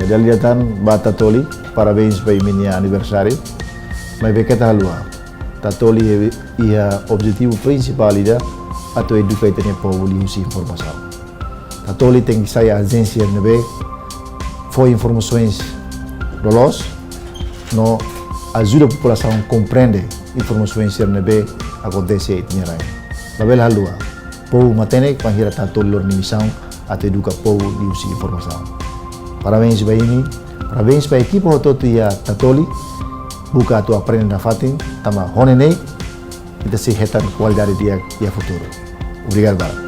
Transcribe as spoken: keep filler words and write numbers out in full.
Dala ida tan ba Tatoli, parabéns ba imi-nia aniversáriu. Maibé keta haluha, Tatoli iha objetivu prinsipál ida atu eduka ita-nia povu liuhusi informasaun. Tatoli tenke sai ajénsia ne'ebé fó informasaun loloos, no ajuda populasaun komprende informasaun ne'ebé akontese iha ita-nia rain. Labele haluha, povu matenek bainhira Tatoli lori nia misaun atu eduka povu liuhusi informasaun. Parabéns ba imi, parabéns ba ekipa hotu-hotu iha Tatoli, buka atu aprende nafatin, tanba ho ne'e ita sei hetan kualidade di'ak iha futuru. Obrigadu barak.